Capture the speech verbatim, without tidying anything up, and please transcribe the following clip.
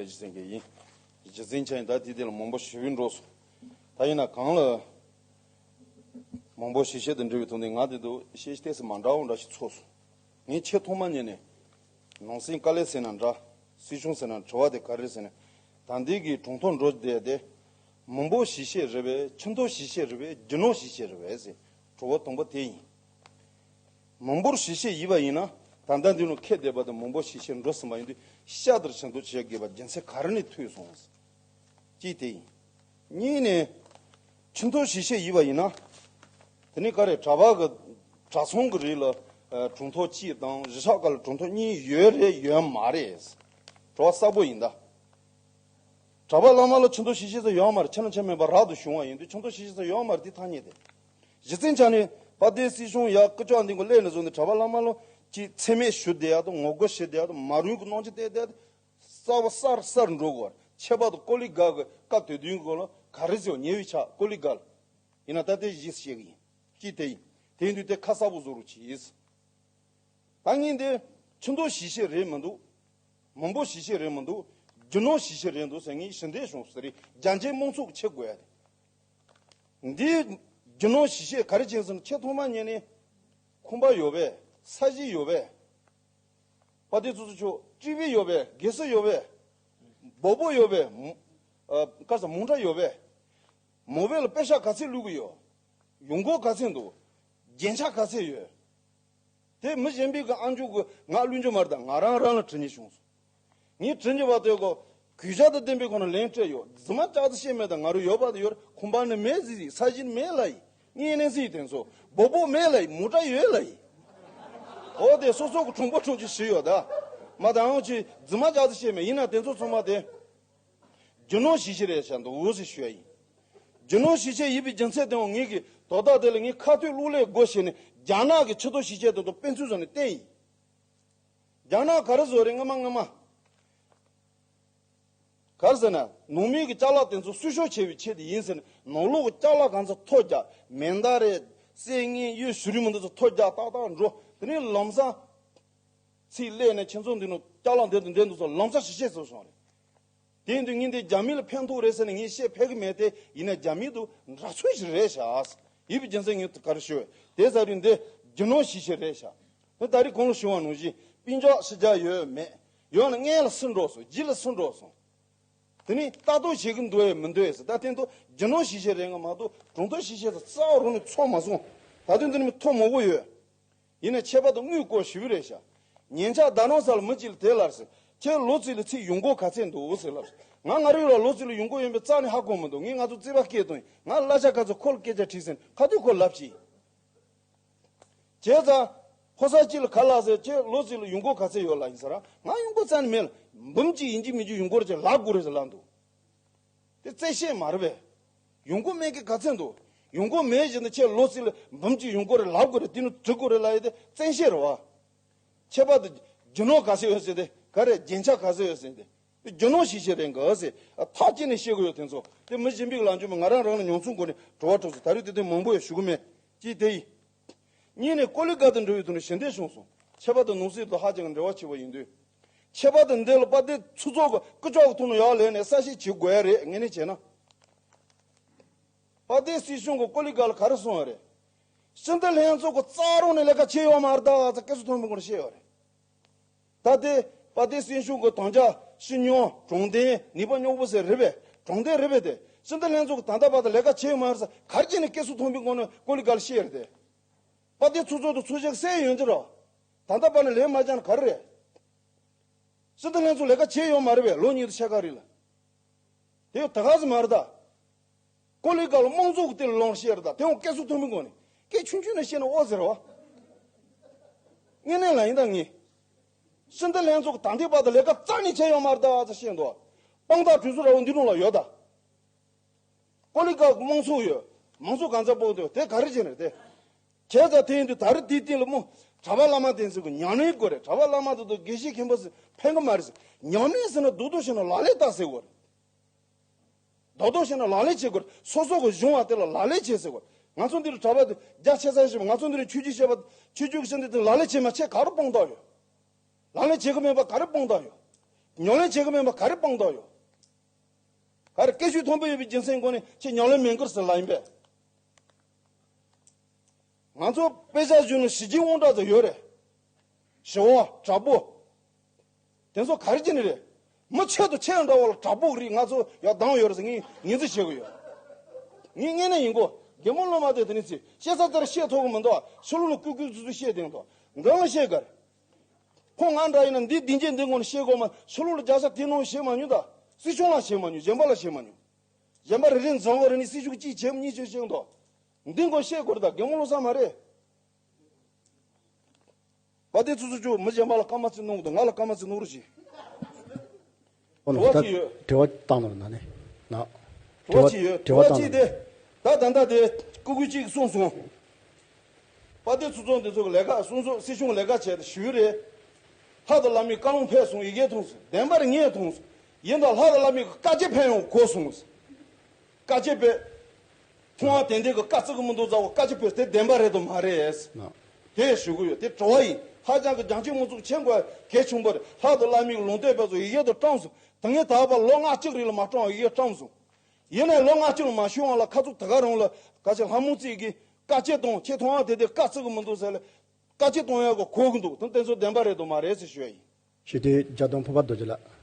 གཞི་འཛིན་གྱི་ཡིན། གཞི་འཛིན་ཆ་ཡིན། ད་དེ་དེ་ལ་མང་པོ་ཞུ་བའི་འགྲོ་སོང་། ད་ཡིན་ན་གང་ལ་མང་པོ་ཞུ་བཤད་དུ་འབྲེལ་བའི་ཐོག་ནས་ང་དེ་དུ་བཤད་ཏོག་ཙམ་མ་འདྲ་བོ་འདྲ་ཞིག་ཚོར་སོང་། ངས་ཆེས་ཐོག་མ་ཉིད་ནས་ནང་སྲིད་དཀའ་ལས་ཟེར་ན་འདྲ། སྲིད་གཞུང་ཟེར་ན་དྲི་བ་དེ་ག་རེ་ཟེར་ན། ད་འདི་གི་གྲོང་ཐོག་འགྲོ་བསྡད་དེ། མང་པོ་ཞུ་བཤད་རེད་པས། ཆུ་མཐོ་ཞུ་བཤད་རེད་པས། རྒྱུ་ནོར་ཞུ་བཤད་རེད་པས་ཟེར། དྲི་བ་དང་པོ་དེ་ཡིན། མང་པོར་ཞུ་བཤད་ཡིན་པ་ཡིན་ན། ད་ལྟ་འདི་ནང་ཁེལ་བསྡད་པ་དང་མང་པོ་ཞུ་བཤད་འགྲོ་ཟིན་པ་ཡིན་དུས། ཤ་དར་ཆེན་དུ་བྱེད་དགོས་པ་རྒྱུ་མཚན་ག་རེ་ནས་ཐོས་སོང་། གཅིག་དེ་ཡིན། གཉིས་ནས། ཆུ་མཐོ་ཞུ་བཤད་ཡིན་པ་ཡིན་ན། དེ་ནི་ག་རེ་གྲྭ་པ་གི་གྲྭ་ཚང་གི་རིགས་ལ་ཨ་གྲོང་ཐོག་གཅིག་དང་གཞིས་ཆགས་ཁག་ལ་གྲོང་ཐོག་གཉིས་ཡོད་རེད་ཡོད་མ་རེད། དྲི་བ་གསལ་པོ་ཡིན་ད། གྲྭ་པ་བླ་མ་ལ་ཆུ་མཐོ་ཞུ་བཤད་ས་ཡོད་མ་རེད། ཆེ་ན་ཆེ་མེད་པ་རབ་ཏུ་བྱུང་བ་ཡིན་དུས་ཆུ་མཐོ་ཞུ་བཤད་ས་ཡོད་མ་རེད། དེ་ཐག་ཉེ་སྟེ། གཞི་རྩའི་ཆ་ནས་དཔལ་ལྡན་སྲིད་གཞུང་ཡ་སྐུ་ཕྱོགས་འདི་གི་སླེབས་ནས་བཟུང་ནས་གྲྭ་པ་བླ་མ་ལ་ཅིག་མཚན་སྨད་ཞུ་བསྡད་ཡ་དང་ངོ་རྒོལ་བྱེད་བསྡད་ཡ་དང་མ་རུང་གི་གནོང་འགྱོད་བསྟན་བསྡད་ཡ་དང་། གསར་པ་གསར་གསར་འགྲོ་དགོས། ཁྱད་པར་དུ་ཀོ་ལི་གྷལ་གྱི་སྐབས་དེ་དུས་སྐོར་ལ་ག་རེ་ཟེར་བ་ཉེ་བའི་ཆ་ཀོ་ལི་གྷལ། ཡིན་ན་ད་ལྟའི་གཞི་བཤད་གི་ཡིན། གཅིག་དེ་ཡིན། དེ་ཡིན་དུས་དེ་ཁ་གསལ་པོ་བཟོ་རོགས་གྱིས། ད་ངས་འདི་ཆུ་མཐོ་ཞུ་བཤད་རེད་མི་འདུག་མང་པོ་ཞུ་བཤད་རེད་མི་འདུག་རྒྱུ་ནོར་ཞུ་བཤད་རེད་འདུག་ཟེར། ངས་ཞི་བདེ་བྱུང་ཟེར་རེད། རྒྱ་ཆེའི་དམངས་གཙོ་གི་ཆེ་དགོས་ཡ་དེ། འདི་རྒྱུ་ནོར་ཞུ་བཤད་ག་རེ་བྱས་ཟེར་ན། ཆེས་ཐོག་མ་ཉིད་ནས་ཁང་པ་ཡོད་པས། ས་གཞི་ཡོད་པས། དཔལ་ལྡན་ཚོགས་གཙོ་མཆོག་སྤྲུལ་པ་ཡོད་པས། དགེ་བཤེས་ཡོད་པས། སྦག་སྦག་ཡོད་པས། མོ་ཨ་ག་ས་མོ་ཊ་ཡོད་པས། མོ་བེལ་ལ་པེ་ཤག་ག་ཚད་བླུག་གི་ཡོད། ཡོང་སྒོ་ག་ཚད་འདུག་རྒྱན་ཆ་ག་ཚད་ཡོད། དེ་མི་གཞན་པའི་གི་ཨང་ཅུ་གི་ང་བླུག་རྒྱུ་མ་རེད། ད་ང་རང་རང་ལ་དྲི་ཉེས་བྱུང་སོང་། ངས་དྲི་ཉེས་པ་དེ་གོ་གུས་ཞབས་དང་ལྡན་པའི་ཁོ་ན་ལན་སྤྲད་ཡོད། རྫུན་མ་ཅག་ཙི་བཤད་མེད། ད་ང་རུ་ཡོད་པ་དེ་ཡོད་རེད། ཁང་པ་ནི་མེད་ཟིག་ཟིག་ས་གཞི་མེད་ལ་ཡིན། ངས་ནས་ཟིག་དེ་ཚོ་སྦག་སྦག་མེད་ལ་ཡིན། མོ་ཊ་ཡོད་ལ་ཡིན། འོ་དེ་སོ་སོ་གི་གྲོང་པ་གྲོང་ཆེ་ཞིག་ཡོད་ད། མ་ད་ཨང་ཅི་རྫུན་མ་ཅག་ཙི་བཤད་མེད། ཡིན་ན་དེ་ཚོ་ཚང་མ་དེ། རྒྱུ་ནོར་ཞུ་བཤད་རེད་བྱ་འདུག་འོ་ཟེར་ཞུ་ཡ་ཡིན། རྒྱུ་ནོར་ཞུ་བཤད་ཡིན་པའི་རྒྱུ་མཚན་དེ་འོ་ངེད་ཀྱི་དོ་བདག་དེ་ལ་ངས་ཁ་ཐུག་གློག་ཀླད་སྒོ་ཕྱེ་ནས་རྒྱ་ནག་གི་ཆུ་ཐོག་ཞུ་བཤད་དེ་དང་དཔེ་མཚོན་བཟོ་ནས་བསྟན་ཡིན། རྒྱ་ནག་ག་རེ་བཟོ་རེད། སྔ་མ་སྔ་མ། ག་རེ་ཟེར་ན་ནང་མི་གི་ཅ་ལག་དེ་ཚོ་གསོ་སྐྱོང་བྱེད་པའི་ཆེད་དུ་ཡིན་ཟེར་ནས་ནང་ལོགས་ཀྱི་ཅ་ལག་གང་ཚ་ཐོ་རྒྱག་མེ་མདའ་རེད། བསད་ངན་གཡུ་བྱུ་རུ་མི་འདུག་ཚ་ཐོ་རྒྱག་ཏག་ཏག་འགྲོ། དེ་ནས་ལམ་སང་ཚིག་སླེབས་ནས་ཁྱེད་ཚོ་འདི་ནང་ཅ་ལག་འདི་དང་འདི་འདུག་ཚ་ལམ་སང་ཞུ་བཤད་བཟོ་སོང་རེད། དེ་ཡིན་དུས་ངས་འདི་རྒྱ་མི་ལ་ཕན་ཐོགས་རེད་ཟེར་ནས་ངས་བཤད་ཕེབས་ཀྱི་མེད་དེ། ཡིན་ན་རྒྱ་མི་དུ་འདྲ་མཚུངས་ཤིག་རེད་ཤག་ཡིན་པའི་རྒྱུ་མཚན་ངས་ག་རེ་ཞུ་བས་དེ་ཟ་རིན་འདི་རྒྱུ་ནོར་ཞུ་བཤད་རེད་ཤག་ནི་ད་རེས་གོང་ལ་ཞུ་བ་ནང་བཞིན་སྤུན་ཀྱག་ཕྱི་རྒྱལ་ཡོད་མེད། ཡོད་ན་སྔོན་ལ་སུ་འགྲོ་སོང་། རྗེས་ལ་སུ་འགྲོ་སོང་། དེ་ནས་ལྟ་རྟོག་བྱེད་ཀྱི་འདུག་ཡོད་མི་འདུག་ཡོད་ཟེར། ད་དེ་འདུག་རྒྱུ་ནོར་ཞུ་བཤད་རེད་ང་མ་གཏོགས་གྲོང་ཐོག་ཞུ་བཤད་ཟེར་རྩ་བ་རང་ནས་ཚོར་མ་སོང་། ད་དུང་འདི་ནས་མི་ཐོ་མང་པོ་ཡོད། ཡིན་ནའི་ཁྱད་པར་དུ་དངུལ་སྐོར་ཞུ་གི་རེད་ཤག་ཉེ་ཆར་རྡ་རམ་ས་ལ་མི་གཅིག་ལ་དེ་ལབ་ཟེར། ཁྱེད་ལོ་གཅིག་ལ་ཚིག་ཡོང་སྒོ་ག་ཚད་འདུག་ཟེར་ལབ་ཟེར། ང་ང་རང་ལ་ལོ་གཅིག་ལ་ཡོང་སྒོ་ཡོད་པའི་རྩ་ནས་ཧ་གོ་མི་འདུག་ངས་ང་ཚོ་རྩིས་པ་སྐད་བཏང་ཡིན། ང་གླ་ཆ་ག་ཚོད་ཁོ་ལ་སྐད་ཆ་དྲིས་ཟིན་ཁ་ཐུག་ཁོ་ལབ་ཤིག་བྱས་ཙང་། ཕོ་གསར་གཅིག་ལ་ག་ལབ་ཟེར། ཁྱེད་ལོ་གཅིག་ལ་ཡོང་སྒོ་ག་ཚད་ཡོད་ལབ་ཡིན་ཟེར། ང་ཡོང་སྒོ་རྩ་ནས་མེད་ལ། འབུམ་གཅིག་ཡིན་གཅིག་མིན་གཅིག་ཡོང་སྒོ་རེ་ཅིག་ལབ་དགོས་རེད་ཟེར་ལབ་འདུག་དེ་རྩིས་བཤད་མ་རེད་པས། ཡོང་སྒོ་མེད་མཁན་ག་ཚད་འདུག་ཡོང་སྒོ་མེད་བཞིན་དུ་ཁྱེད་ལོ་གཅིག་ལ་འབུམ་གཅིག་ཡོང་སྒོ་རེ་ལབ་དགོས་རེད། དེ་ནི་འགྲིག་དགོས་རེད་ལབ་ཡས་དེ་བཙན་ཤེད་རེད་བ། ཁྱད་པར་དུ་རྒྱུ་ནོར་ག་ཚད་ཡོད་ཟེར་ཏེ་ག་རེ་རྒྱན་ཆ་ག་ཚད་ཡོད་ཟེར་ཏེ། རྒྱུ་ནོར་ཞིག་བཤད་རན་གི་ཟེར་ཐག་བཅད་ནས་བཤད་དགོས་ཡོད། དེ་ཚོ་དེ་མི་གཞན་པའི་ལམ་རྒྱུ་མ་ང་རང་རང་ལ་ཉོ་ཚོང་སྒོ་ནས་བྲོ་བ་འཕྲོག་ཟེར། ད་རེས་དེ་དོན་མང་པོ་ཡོད་ཞུ་གི་མེད་ཅེས་དེ་ཡིན། གཉིས་ནས་ཀོ་ལི་གྷལ་དང་འབྲེལ་བའི་ཐོག་ནས་ཞི་བདེ་བྱུང་སོང་། ཁྱད་པར་དུ་ནང་སྲིད་དང་ཧ་ཅང་འབྲེལ་བ་ཆེ་བ་ཡིན་དུས། ཁྱད་པར་དུ་འདི་ལ་དཔལ་ལྡན་ཚོགས་གཙོ་གི་སྐུ་ཕྱོགས་ཀྱི་ཐོག་ནས་ཡར་ལེན་ནས་གསལ་བཤད་བྱེད་དགོས་ཡ་རེད། ངས་ནས་བྱས་ན། དཔལ་ལྡན་སྲིད་གཞུང་གི་ཀོ་ལི་གྷལ་ལ་ག་རེ་གསུངས་ཡོད་རེད། སྤྱི་འཐུས་ལྷན་ཚོགས་ཀྱི་རྩ་རོགས་ནས་ལས་ཀ་བྱས་ཡོད་མ་རེད་ད་ཟེར་སྐད་ཆ་མཐོན་པོ་ངོ་བཤད་ཡོད་རེད། ད་ལྟའི་དཔལ་ལྡན་སྲིད་གཞུང་གི་དམ་བཅའ་སྤྱི་ཉོ་གྲོང་སྡེ་ནུས་པ་སྙོམས་པོ་ཟེར་རེད་པས། གྲོང་སྡེ་རེད་པས། དེ་སྤྱི་འཐུས་ལྷན་ཚོགས་ཀྱི་ད་ལྟ་བར་དུ་ལས་ཀ་བྱས་ཡོད་མ་རེད་ཟེར་ག་རེ་བྱས་ནས་སྐད་ཚུགས་མཐོན་པོའི་ངང་ནས་ཀོ་ལི་གྷལ་བཤད་རེད་དེ། དཔལ་ལྡན་ཚོགས་གཙོ་དང་ཚོགས་གཞོན་གསན་ཡོང་གི་རོགས། ད་ལྟ་བར་ནས་ལས་མ་བྱས་ན་ག་རེ་རེད། སྤྱི་འཐུས་ལྷན་ཚོགས་ལས་ཀ་བྱས་ཡོད་མ་རེད་པས། ལོ་གཉིས་དང་ཕྱེད་ཀ་རིང་ལ། དེ་ད་ག་ཟེ་མ་རེད་ད། ཀོ་ལི་གྷལ་དམངས་གཙོ་གི་དེ་ལོངས་བཤད་རེད་ད། དེ་འོང་སྐད་ཚུགས་མཐོན་པོའི་ངང་ནས་སྐད་ཆུང་ཆུང་ནས་བཤད་ན་ཨོ་ཟེར་བ། དངོས་གནས་ལ་ཡིན་ད་ངས། སྤྱི་འཐུས་ལྷན་ཚོགས་ཀྱི་ད་ལྟའི་བར་དུ་ལས་ཀ་རྩ་ནས་བྱས་ཡོད་མ་རེད་ད་ཟེར་བཤད་འདུག་དཔང་རྟགས་གྲོས་ཚོགས་ར་བ་འདི་ནང་ལ་ཡོད་ད། ཀོ་ལི་གྷལ་དམངས་གཙོ་ཡོད། མང་གཙོ་གང་ཚ་པོ་འདུག་དེ་ག་རེ་བྱས་ནས་དེ། བྱས་ཙང་དེ་ཡིན་དུས་ད་རེས་དེའི་སྟེང་ལ་མོ་གྲྭ་པ་བླ་མ་དེ་ཚོ་གི་ཉམས་ལེན་དགོས་རེད། གྲྭ་པ་བླ་མ་དེ་ཚོ་དགེ་བཤེས་མཁན་པོ་ཚོ་ཕན་གི་མ་རེད་ཟེར། ཉམས་ལེན་ཟེར་ན་རྡོག་རྡོག་བྱས་ན་ལག་ལེན་བསྟར་ཟེར་དགོས་རེད། རྡོག་རྡོག་བྱས་ན་ལག་ལེན་བྱེད་དགོས་རེད། སོ་སོ་གི་གཞུང་བ་དེ་ལ་ལག་ལེན་བྱེད་ཟེར་དགོས་རེད། ང་ཚོ་འདི་རུ་གྲྭ་པ་དེ་རྒྱ་ཆེ་ས་ཞིག་ང་ཚོ་འདི་རུ་ཆོས་བརྒྱུད་བཤད་པ་ཆོས་བརྒྱུད་ཀྱི་ཕྱི་འདི་དེ་ལག་ལེན་བྱེད་མ་བྱེད་ག་རེ་དཔང་རྟགས་ཡོད། ལག་ལེན་བྱེད་ཀྱི་མེད་པ་ག་རེ་དཔང་རྟགས་ཡོད། ཉམས་ལེན་བྱེད་ཀྱི་མེད་པ་ག་རེ་སྤང་དགོས་ཡོད། ག་རེ་སྐད་ཤུགས་མཐོན་པོ་ཡོད་པའི་རྒྱུ་མཚན་སྒོ་ནས་ཁྱེད་ཉམས་ལེན་མི་འགུལ་ཟེར་ལབ་ཡིན་པས། ང་ཚོ་དཔེ་ཆ་ཞུས་ན་ཞི་ཅིན་ཝང་འདྲ་ཚོ་ཡོད་རེད། ཞི་ཝང་དྲག་པོ། དེ་ཚོ་ག་རེ་བྱས་ནས་རེད། མི་ཆེད་དུ་ཆེ་འདྲ་བ་ལ་དྲག་པོ་རིགས་ང་ཚོ་ཡར་བཏང་ཡོད་རེད་ཟེར་ངས་ངོས་འཛིན་བྱེད་ཀྱི་ཡོད། ངས་ངས་ནས་ཡིན་གོ། རྒན་མོ་སློབ་མ་དེ་དེ་ནས་ཚེ་བཤད་ས་དེར་བཤད་ཐུབ་ཀྱི་མི་འདུག་ཕྱི་ལོགས་ལ་ཀུ་ཀུ་ཙུ་ཙུ་བཤད་དེ་འདུག་འདི་ལ་བཤད་དགར། ཁོང་ང་འདྲ་ཡིན་ན་འདི་སྡིངས་ཆའི་འདི་ངོ་ནས་བཤད་དགོས་མ་ཕྱི་ལོགས་ལ་རྒྱལ་ས་དེ་ནང་བཤད་མ་མྱོང་ད། སྲིད་སྐྱོང་ལ་བཤད་མ་མྱོང་། གཞན་པ་ལ་བཤད་མ་མྱོང་། གཞན་པ་རེ་རེ་འཛོམས་གོ་རེ་ནས་སྲིད་སྐྱོང་གཅིག་བྱེད་གཉིས་བྱེད་བཤད་འདུག་འདི་ངོ་བཤད་དགོས་རེད་ད་རྒན་མོ་བློ་བཟང་མ་རེད། པ་དེ་ཚོ་ཚོ་ཅུ་མི་གཞན་པ་ལ་སྐར་མ་གཅིག་གནོང་གི་འདུག་ང་ལ་སྐར་མ་གཅིག་གནོང་རོགས་གྱིས། ཨོ་ལགས། དྲི་བ་ད་གཅིག་ཡོད། དྲི་བ་བཏང་ལ་ན་ནི་ན། དྲི་བ་གཅིག་ཡོད། དྲི་བ་བཏང་ལ་གཅིག་ན་དེ། ད་ད་ལྟ་དེ་ཀུ་ཀུ་གཅིག་གསུངས་སོང་། པ་དེ་ཚོ་ཚོ་འདི་ཚོ་གི་ལས་ཀ་སོང་ཚོ་སྲིད་གཞུང་ལས་ཀ་བྱས་ཏེ་ཞུས་རེད། ལྷ་དང་བླ་མའི་བཀའ་ལུང་ཕེབས་སོང་ཡི་གེ་མཐོང་སོང་བདེན་པར་ངས་མཐོང་སོང་། ཡིན་ད་ལྷ་དང་བླ་མའི་བཀའ་རྒྱ་ཕན་ཡོང་གོ་སོང་། བཀའ་རྒྱ་ཕེབས། ཐུབ་དབང་དན་ལྡན་གྱི་བཀའ་བརྩི་གི་མི་འདུག་ཟེར་བ་བཀའ་རྒྱ་ཕེབས་དེ་བདེན་པ་རེད་དམ་མ་རེད། ན། དེ་ཞུ་གི་ཡོད་དེ་དྲི་བ་ཡིན། ཧ་ཅང་གི་རྒྱང་ཆེན་མི་ཚུགས་ཆེན་དགོས་གལ་ཆུང་པོ་རེད། ལྷ་དང་བླ་མའི་ལུང་བསྟན་ཕེབས་སོང་ཡི་གེ་དུ་བཀྲམ་སོང་། ད་ངས་ད་བར་ལོ་ལྔ་གཅིག་རིང་ལ་མ་བཀྲམ་ཡི་གེ་བཀྲམ་སོང་། ཡིན་ནའི་ལོ་ལྔ་གཅིག་ལ་མ་ཞུ་བ་ལ་ཁ་ཚུགས་ད་ག་རང་ལ་ག་ཅི་ལྷ་མོ་རྩིས་ཀྱི་བཀའ་རྒྱ་གཏོང་ཁྱེད་ཐུབ་དབང་དན་ལྡན་བཀའ་བརྩི་གི་མི་འདུག་ཟེར་ལ། བཀའ་རྒྱ་གཏོང་ཡག་གི་གོ་གི་འདུག་དེ་དེ་ཚོ་བདེན་པ་རེད་དམ་མ་རེད་ཟེར་ཞུ་ཡ་ཡིན། ཞུ་དེ་རྒྱ་དོན་ཕུར་པ་རྡོ་རྗེ་ལགས།